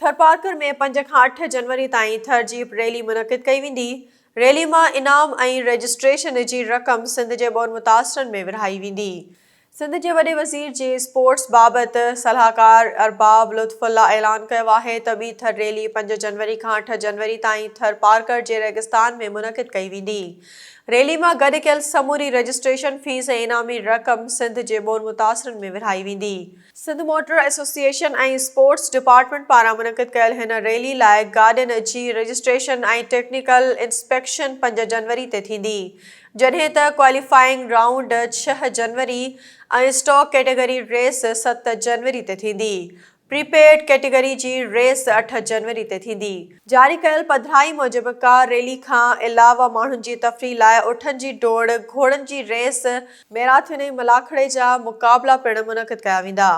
ٿرپارڪر ۾ پنج کان اٺ جنوري تائين ٿر جيپ ريلي منعقد ڪئي ويندي، ريلي مان انعام ۽ رجسٽريشن جي رقم سنڌ جي ٻوڏ متاثرن ۾ ورهائي ويندي. سنڌ جي وڏي وزير جي اسپورٽس بابت صلاحڪار ارباب لطف الله اعلان ڪيو آهي ته ٻي ٿر ريلي پنج جنوري کان اٺ جنوري تائين ٿرپارڪر جي ريگستان ۾ منعقد ڪئي ويندي. ريلي مان گڏ ڪيل سموري رجسٽريشن فيس ۽ انعامي رقم سنڌ جي ٻوڏ متاثرن ۾ ورهائي ويندي. Sindh motor association ۽ sports department پاران منعقد ڪيل هن ريلي لاء گاڏين جي رجسٽريشن ۽ ٽيڪنيڪل انسپيڪشن پنج جنوري تي ٿيندي، جڏهن ته ڪواليفائنگ رائونڊ ڇهه جنوري ۽ اسٽاڪ ڪيٽيگري ريس ست جنوري تي ٿيندي. پري پيڊ ڪيٽيگري جي ريس اٺ جنوري تي ٿيندي. جاري ڪيل پڌرائي موجب ڪار ريلي کان علاوه ماڻهن جي تفريح لاء اٺن جي ڊوڙ، گهوڙن جي ريس، ميراٿن ۽ ملاکڙي جا مقابلا پڻ منعقد ڪيا ويندا.